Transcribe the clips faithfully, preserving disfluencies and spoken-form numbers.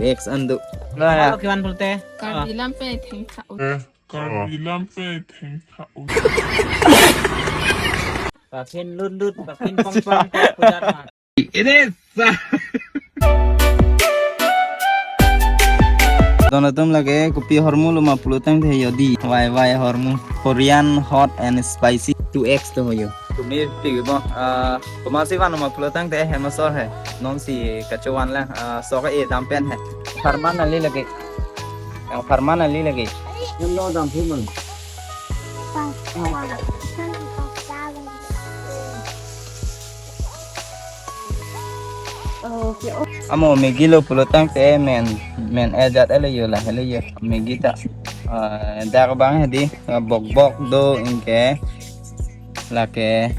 X an do. Lo ya. Kiwan pulote. Karbi lam pen thengtha-o. Karbi lam pen thengtha-o. Baphin lutlut, baphin pongpong, pujar ma. Ini sa. Don atum lake kopi ahormu lo ma pulotangte yo dei. Wai wai ahormu. Korean hot and spicy two X to ho yo. Tumi pik bo. Ah, komatsi van ma pulotangte hem asor he. Nonsi kachovan lang. Ah, sok e dam pen he. Pharman ali lake. Yang pharman ali lake. Yang lo dam pharman. Amo Maggi lo pulotangte men, men ajat ele yo la, ele yo Maggi ta. Ah, dak abang hedi, ah, bokbok do, anke lake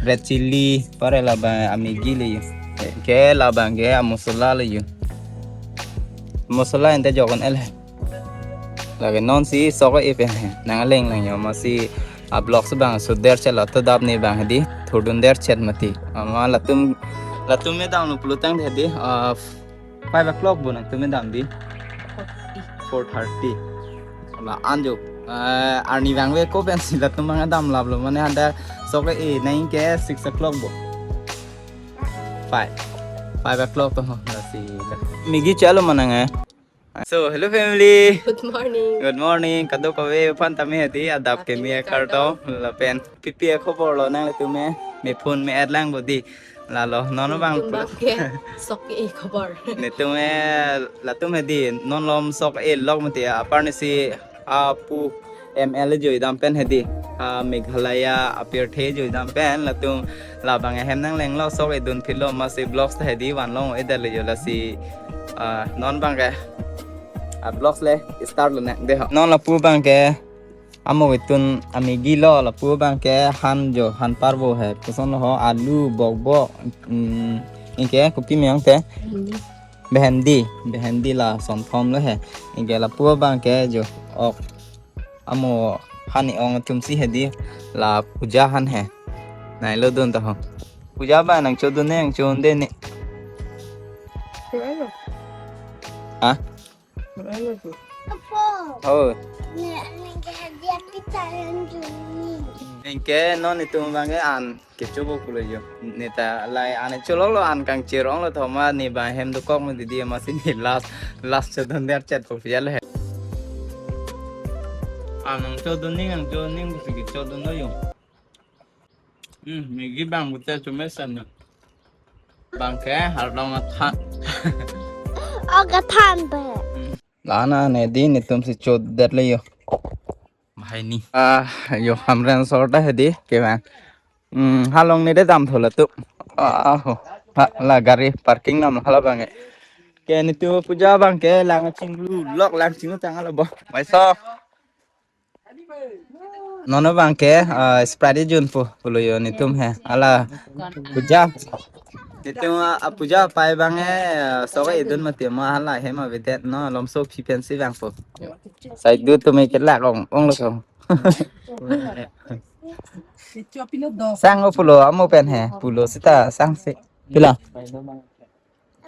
red chilli, pare labang a-Maggi le yo. Anke labang ke a-masala le yo. Masala ente jokon el he. Lake nonsi sok e pen he. Nang aling lang yo, amatsi a-vlogs abang suder chelo to dap ne abang hedi. Thurdun der chet mati. Ama latum, latum me dam lo pulotangte hedi. Ah, five o'clock bo nangtum me dam dei. Four thirty. La-an jo. Ah, arni vangve ko pensi latum abang dam lap lo mane hadak sok e nang ke six o'clock bo. Five. Five o'clock to ho, lasi. Maggi chalo ma nang e. So, hello family. Good morning. Good morning. Kadokave aphan tame hedi adap keme kardom. Lapen pipi akhobor lo nanglitum e. Me phone me-et lang bo dei. Lalo, non abang. Netum abang ke sok e khobor. Netum e, latum hedi, non malom sok e lok mati, aparni si apu M L A joi dam pen hedi. Ah, Meghalaya apirthe joi dam pen, latum labang ahem nangleng lo sok edun philo, amatsi vlogs ta hedi van long e dal yo, lasi, ah, non abang ke. Ah, vlogs le start lo ne dei ho. Non lapu abang ke amo vetun a-Maggi lo, lapu abang ke han jo, han parvo he. Koson lo ho, alu, bokbok, mm, anke kopi me-ong te. Bhendi, bhendi la son thom lo he. Anke lapu abang ke jo ok amo han e-ong atum si hedi, la puja han he. Nai lo dun ta ho. Puja abang nangchodun ne, nangchodun ne. Ha? Apo. Oh. Ne, anke hadi api taran juni. Anke non itum abang ke an kecho bo pulo yo. Ne ta lai an cholok lo, an kangchir ong lo, thoma ne abang hem dokok mati dei, amatsi ne last, last chodun der chet po pial he. An nangchodun ning, nangchodun ning pusi kechodun lo yo. Hmm, Maggi abang pulote chomesen na. Abang ke hardong athan. Oh, kathan pe. Hmm. La-an ne dei netum si chodet le yo. Bahai ni. Ah, yo Hamren asor ta hedi kevang. Hmm, halong ne de dam thola tu. Ah, ho. Ha, la gari parking nam halabang e. Ke netum puja abang ke lang chinglu lok lang chinglu tang hala bo. Mai so. Non abang ke, ah, Sprite jun po, pulo yo netum he. Hala puja. Netum, ah, puja apai abang he, ah, sok edun mati ma hala hem avedet non malom so phi pensi vangpo. Saidu atum me kelak ong, ong lo so. Sang o pulo, amo pen he, pulo seta sangsi. Pila?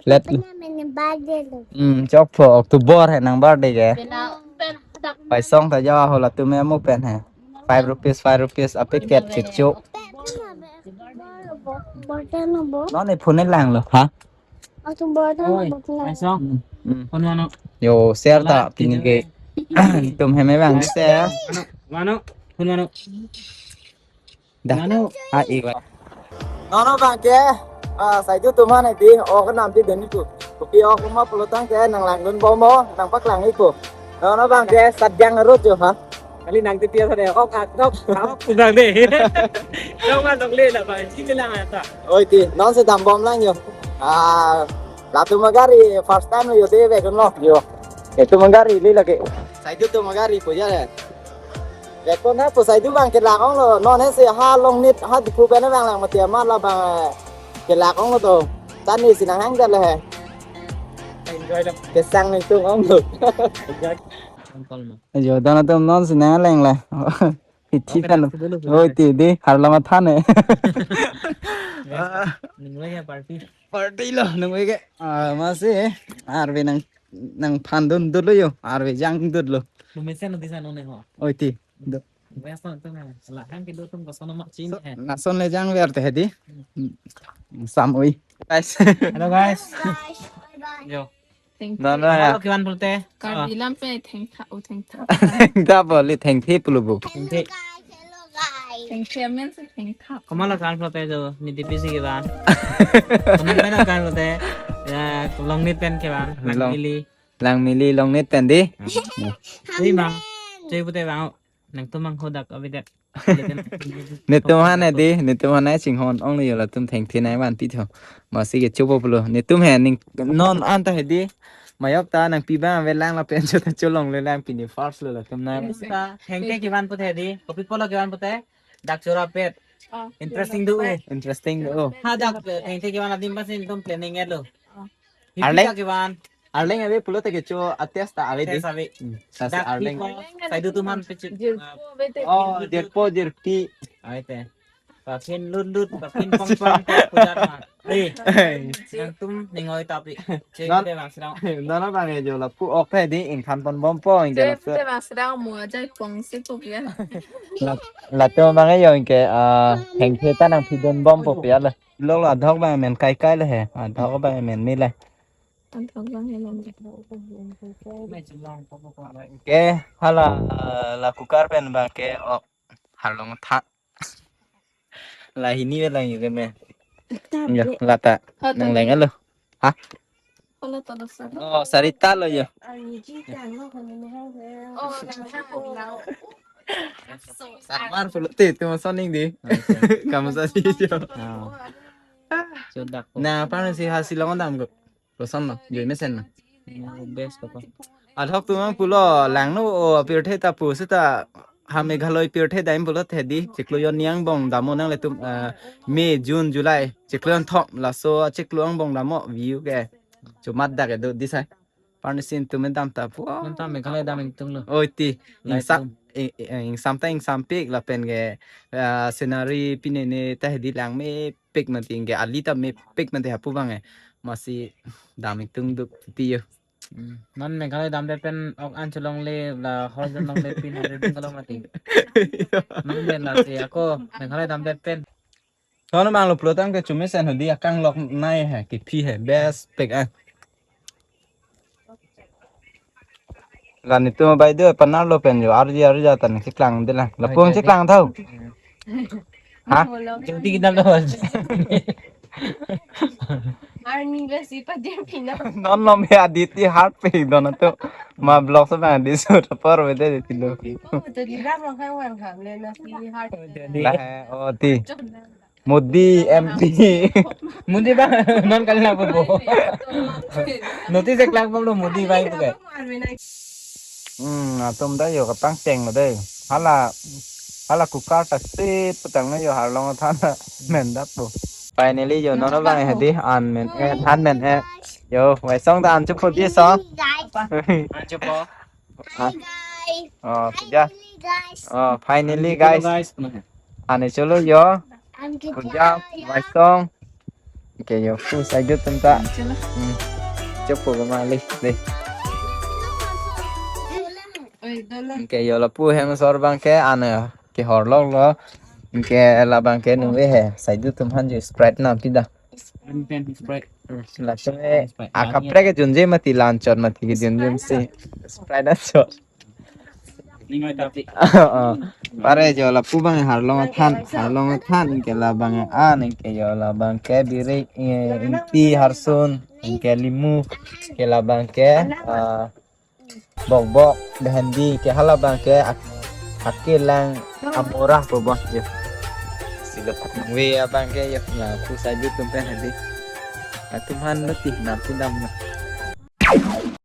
Let. Pena mene birthday lo. Hmm, chokpo October he nang birthday ke. Pena, pen, dak. Paisong ta jawa ho latum me amo pen he. Five rupees, five rupees a packet chichu. Pena, birthday lo bo. Non e phone lang lo, ha? October ta lo bo. Paisong. Hmm, hmm. Phone mano. Yo, share ta pini ke. Tum he me bang share. Mano, mano. Phone mano. Dah. Mano. Ah, iya. Non abang ke, ah, saidu atum aphan hedi, ok nangpidun ikpo. Kopi ok ma pulotangte nanglangdun bom o, nangpaklang ikpo. Non abang ke, Sadyang road jo ha. Kali nang tipi asa de, ok, ok, ok, ok, pulang de. Dong ma dong le la ba, sini lang ata. Oi ti, non si dam bom lang yo. Ah, latum agari first time yo de vek lo yo. Itum agari le lake. Saidu atum agari puja le. Vekpo na pu saidu abang kelak ong lo, non he si ha Longnit, ha Diphu pen abang lang mati amat labang, eh, kelak ong lo to. Tani si nanghang jar le he. Enjoy lo. Kesang nangtung ong lo. Enjoy. Ajo, don atum non si nangleng le. Hithi Okay, kan. Dulu, dulu. Oh, ti di, harlong athan eh. Guys, ningwe ya party. Party lo, ningwe ke. Ah, masi, arve nang, nangphan dun dun lo yo, arve jang dun lo. Lumesen lo disa none ho. Oh, ti. Do. Guys, nangtum na, lahang kedo atum koson ma chin So, eh. Lason le jang ver te di. Hmm. Sam ui. Guys. Hello guys. Guys, bye bye. Yo. Thank you. No, no, ya. Halo kiwan pulote. Karbi Ah. lam pe thengtha, oh, thengtha. Thengtha boli, thengthe pulo bo. Hello Thengthe. guys, hello guys. Thengthe means thengtha. Komat lo kiwan pulote jo, niti pisi kiwan. Komat lo kiwan pulote. Ya, Longnit pen kiwan. Long- Langmili. Langmili, Longnit pen di. Hei ma. Chui pulote bang. Nangtum mang hodak abidak. Netum han eh di, netum han eh chinghon ong le yo latum thengthe nangvanpi tho. Masi ke chopo pulo. Netum he ning non anta he di. Mayok ta nangpi bang ave lang lapen cho ta cholongle lang pini first lo latum na. Yes. Ta thengthe kiwan pulote di. Kopi pulo kiwan pulote. Dak chorapet. Ah, Interesting do. Interesting do. Ha dak thengthe kiwan adim pasi netum planning et lo. Ah. Hipi Arleng? ta kiwan. Arleng ave pulote kecho a-test ta ave di. Test ave. Hmm, tas Dak Arleng. Hipo, saidu atum han pechik. Jirpo ave te. Oh, jirpo jirpi. Ave te. Paphin lut lut, paphin pong pong, pujar ma. Eh, Hey. nangtum ningoi tapi. Cek Non- deh bang sedang. Non abang e jo lapu ok he di ingthan pon bompo ingke Cek lapu. deh bang sedang mau aja pong si kok ya. La- latum abang e jo ingke, ah, thengthe ta nangpidun bompo pia la. Lo la adhok abang men kai kai le he. Adhok abang men ni le. Anthok bang helom. Ke hala la kukar pen bang ke ok harlong tha. La hini ve lang yu ke me. Tap Yo, de. lata. Hoto Nang de. leng alo. Ha? Hola todo sir. Oh, sarita lo yo. Ani ji tang lo kami ni hang de. Oh, nang hang lo. Sarmar pulo te tu soning di. Kamu sa si jo. Ah. Sudah kok. Na, parang si hasil lo dam ko. Koson lo, joi mesen lo. Oh, best apa? Adhok tumang pulo langno o pirthe ta pu seta ha Meghalaya pirthe daim pulo the di chiklo jon ni angbong damnon nanglitum, eh, May, June, July chiklo jon thom laso chiklo angbong damnon view ke chomat dak do di sai. Parnisin tum dam ta pu. Nonta Meghalaya dam ingtung lo. Oi ti. Lai Ingsa tum. ing- ing- ingsam ta ingsampik lapen ke, ah, scenery pinene ta he di langmepik mati ingke ali ta mepik mati hapu bang e. Masi dam ingtung duk ti yo. Hmm. Non Meghalaya damdet pen ok an cholongle la hor jon longle pin hari ding kalong mati. Non ben la si ako Meghalaya damdet pen. Sono mang lo pulo tang ke chumesen hudi akang lok nai he kephi he best pek ah. La netum bai do panar lo pen jo arji arji atan cheklang de lang. Lapung Arji, arji. cheklang thau. Ha? Jengti kita lo. Arni besi pa dia pina. Non nom he Aditi heart pe don to. Ma blog sa bang di sur por bede di tilo. Oh, jadi ram lo kan wan kan le na si heart. Lah, oh ti. Modi M P. Modi bang non kali na bo. Notice klang bang lo Modi bang itu ke. Hmm, atum da yo kapang teng lo dei. Hala, hala kukar ta sip putang na yo harlong than na men dak bo. Finally yo nono bang he di an men eh than men eh. Yo, wai song da an chup di song. Guys. An chup. Ha? Hi guys. Oh, puja. Finally guys. Oh, finally guys. Guys, pernah ya? Ane cholo yo. An Puja, kita ya. Wai song. Oke yo, pu sai jut tum ta. Chalo. Hmm. Chup ko ma le, le. Oi, dola. Oke yo lapu hem sor bang ke ane ke hor lok lo. Oke la bang ke nu he. Sai jut tum han je Sprite nam ti da. Sprite. Langsung eh, Sprite. Akaprek ke junje mati lanchot mati ke junjun si. Sprite anchot. Ningai tapi. Oh, oh. Pare jo lapu bang harlong athan, harlong athan ke la bang an ke jo la bang ke birik eh, inti harsun ke limu ke la bang ke ah, bok bok behendi ke hala bang ke ak- akelang amorah bobos je. Silo we abang ke yo na pu sai jut tum pen hadi. Atum han mati na pu dam na.